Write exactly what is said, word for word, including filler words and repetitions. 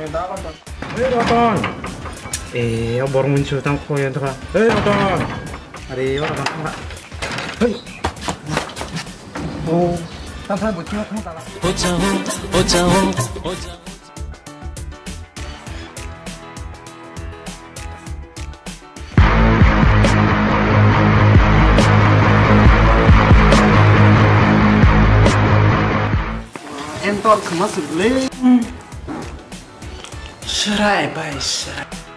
Hey, Roton! Eh, o borok mwnchu tang khoi yan thaka. Hey, Roton! Are, o Roton thangla. Hey! Oh, tang thang bo thang thang tala. Entor khama sugule. Serai bai serai.